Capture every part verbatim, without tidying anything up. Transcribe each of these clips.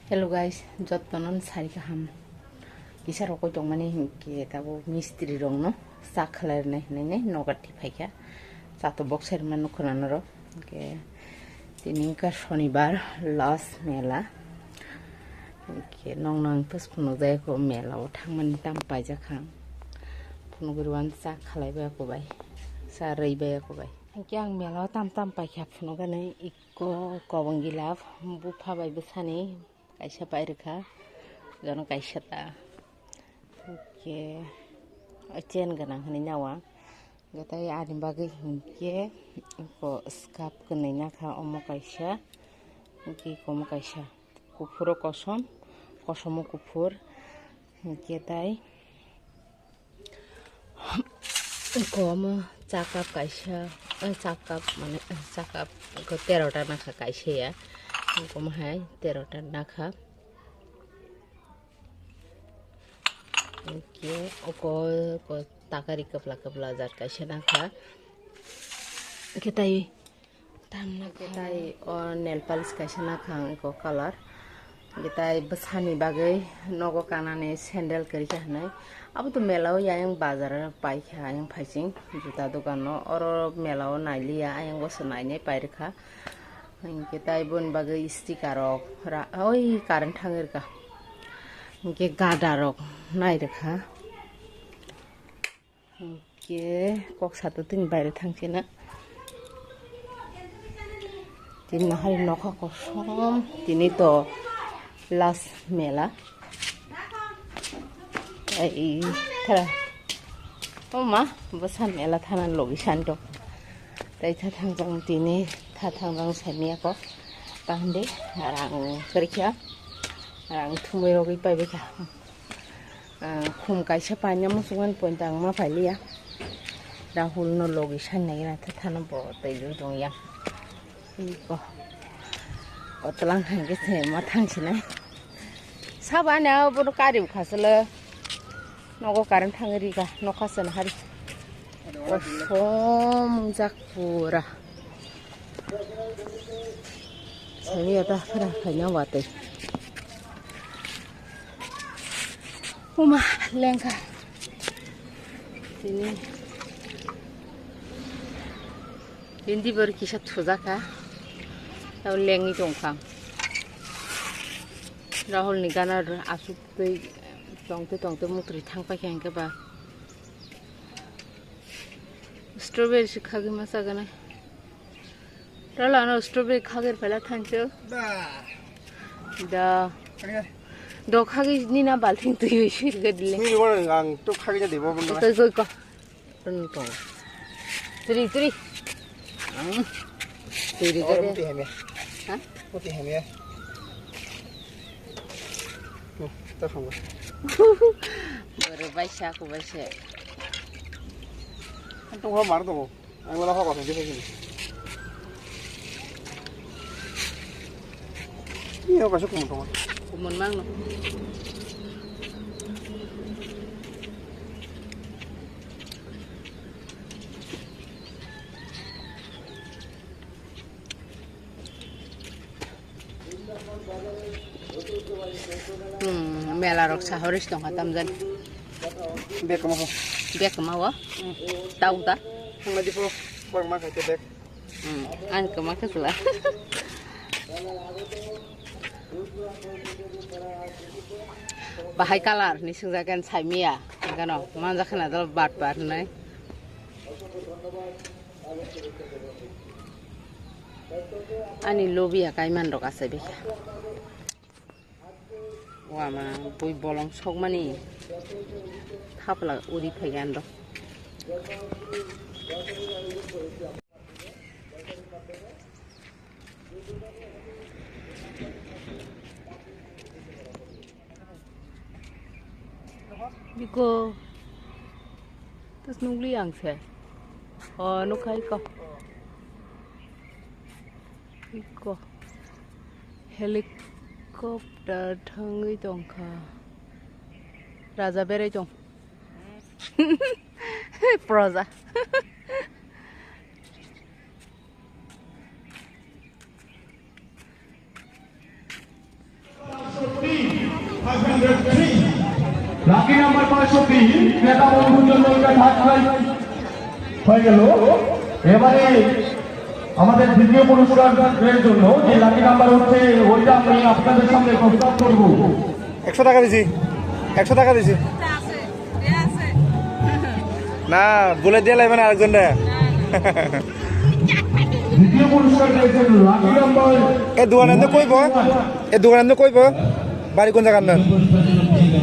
Hello guys, jottono sari kaham. Kisa rokoi tongmani hinkhe tabuk mistri rokno cha khlai rwnai hinwi nogo tiphaikha. Cha to bok sai rwma nukho na norok. Hinkhe tini wngkha sonibar, last mela. Hinkhe nokno ang phus phunukjak o mela o thangmani tam paijakha. Phunugwi rwani cha khlai bai ako bai. Cha rwi bai ako bai. Hinkhe ang mela o tam tam paikha phunukgani. Ko kobong gila bupha bai bwsani kaisa pai rwkha, jono kaisa ta. Hinkhe o chain gwnang hinwi nawa. Gatai ani bagwi hinkhe ko scarf kwnwi nakha, omo kaisa, hinkhe iko omo kaisa. Kuphuro kosom, kosomo kuphur. Hinkhe tai Komo cha cup kaisa, eh, cha cup mane, eh, cha cup ko tero ta nakha kaisa ya. Komo hai tero ta nakha. Hinkhe oko ko takari kapla kapla jat kaisa nakha. Hinkhe tai Tamna khe tai o nail polish kaisa nakha ang eko color. Hwnkhe tai bwsani bagwi nogo kanani sandal kwrwi kha hinwi. Abo to mela o ayang bazar o paikha ayang phaising juta dogan o. Oro mela o nailiya ayang boso nainai pairwkha. Hwnkhe tai boni bagwi sticker rok ra-, oi current thangwi rwkha. Hwnkhe gada rok nairwkha. Hwnkhe kok sato tini baire thangchina. Tini nahari nokha kosom, tini to last mela. Ai, thara. O ma, bwsa mela thana logi santo. Tai tha thang jang tini, tha thang jang samiya ko. Pahandi, rang kerja, rang thumui rogwi pai bwkha. Ah, khum kaisa paina muchungmani point ang ma pailiya. Rahul no logi sanna gina tha thano bo twi rwi tong ya. Iko. O tlang thang khe se ma thang sinai. Sabo ani abo no kari bwkha sele. Nogo current thangwi rika nokha se nahari. Kosom jak pura. Sami ya ta phara khaina watwi. Uma lengkha. Sini. Hindi bor kisa thujaka. Tau lengwi tongkha. Rahul ni gana asuk twi tongte tongte mutri thang paikha hingke ba. Strawberry se khagwi ma chagana. Rala no strawberry khagwi phaila thancho. Ba. Da. Kanya. Do khagwi nina balting twi wi sir gadile. Ni wala ang to khagwi jadi bo bunda. Koi koi ko. Tun to. Tri tri. Ang. Tri tri. Ora gade. Muti hamya. Ha? Muti hamya. Hmm, ta khangwa. Boro baisa ko baisa. Ang tongkha mar tongo. Ang mala hokor hwnwi phai sini. Ni hokor se kumun tongo. Kumun mang no. Hmm, mela rok sahoris tongkha tamjani. Bek kama ho. Bek kama ho? Hmm. Tau ta? Thangna dipo, kwbangma khaite bek. Hmm, ang kama khe sila. Bahai kalar ni sungjagan saimiya. Gano, manja khana dal bat bat nai. Ani lobiya kaiman rok asai bekha. Wama bui bolong sokmani thapla uri phai andok. Biko. Terus nungli yang se. Oh, nukhai ko. Iko. Helicopter thangwi tongkha. Raja berai tong. Proja. Lucky number পাঁচশো তিন, ক্রেতা বন্ধুর জন্য এটা third prize হয়ে গেল। এবারে আমাদের দ্বিতীয় পুরস্কারের জন্য যে লাকি নাম্বার হচ্ছে, ওইটা আমি আপনাদের সামনে প্রস্তাব করব। একশো টাকা দিছি, একশো টাকা দিছি। না, বলে দিয়ে লাইবেন আরেকজন রে। দ্বিতীয় পুরস্কার পেয়েছেন লাকি নাম্বার। এ দোকান এনে কইব? এ দোকান এনে কইব? বাড়ি কোন জায়গার না?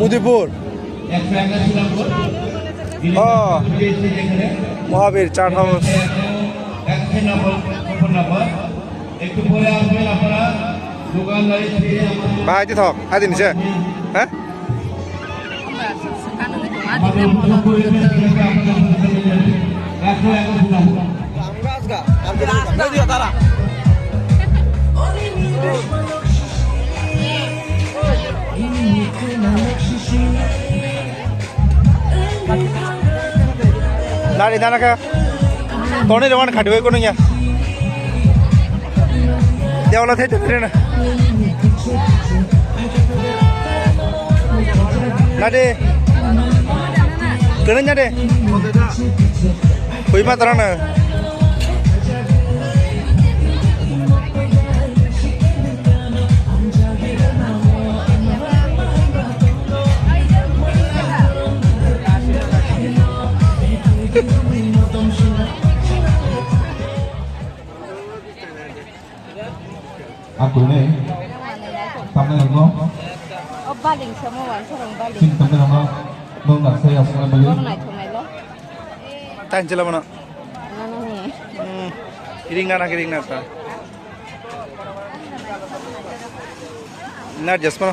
উদয়পুর। ও, মহাবীর চাট হাউস। একশো নম্বর, নম্বর। একটু পরে আসবেন আপনারা, দোকানদারি ছেড়ে আমাদের ভাই, আইতে থাক, আইতে নিচে। হ্যাঁ? Nari nana ka. Toni rewan khadi wai kono ya. Dia wala thai tani na. Nade. Kene nade. Koi ma tarana. Aku ini. Tamne no. Oh, baling semua, seorang baling. Sing tamne no. No nak saya semua beli. Orang naik, orang naik lo. Tan chila mana? Mana ni? Hmm. Kiring na, kiring na ta. Na jasma.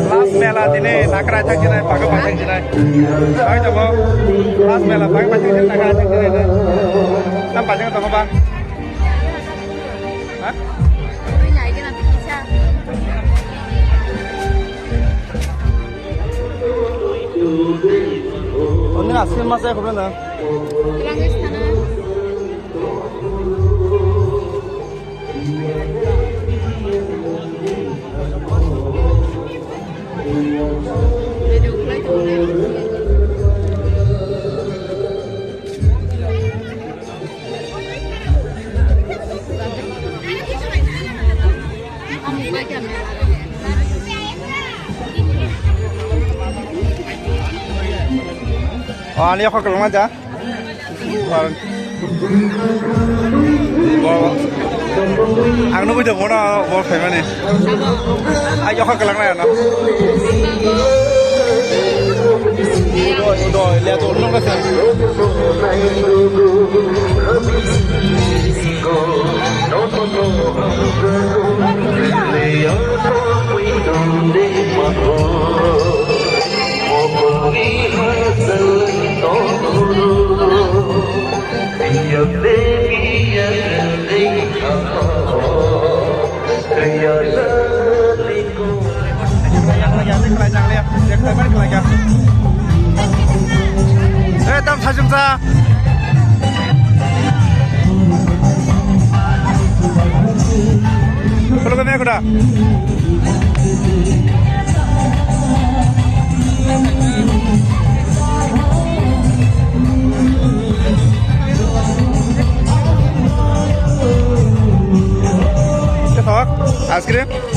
Last mela tini nakra thang jinai, paga pa thang jinai. Oi, tamo. Last mela paga pa thang jinai, nakra thang jinai. Tam pa thang tamo ba. Ha? Oi, nai gana bikisa. Onni asin masa ya, kubra na. Tulang es thana. O, ani yokha kwlwngma ja. Bo, ang nugui tongo no, bo phaimani. Ai, yokha kwlwng nai ano. Do, do, le do, nung ka sa. Eh, tam sajung sa. Kalau kami aku dah. Ketok, ice cream.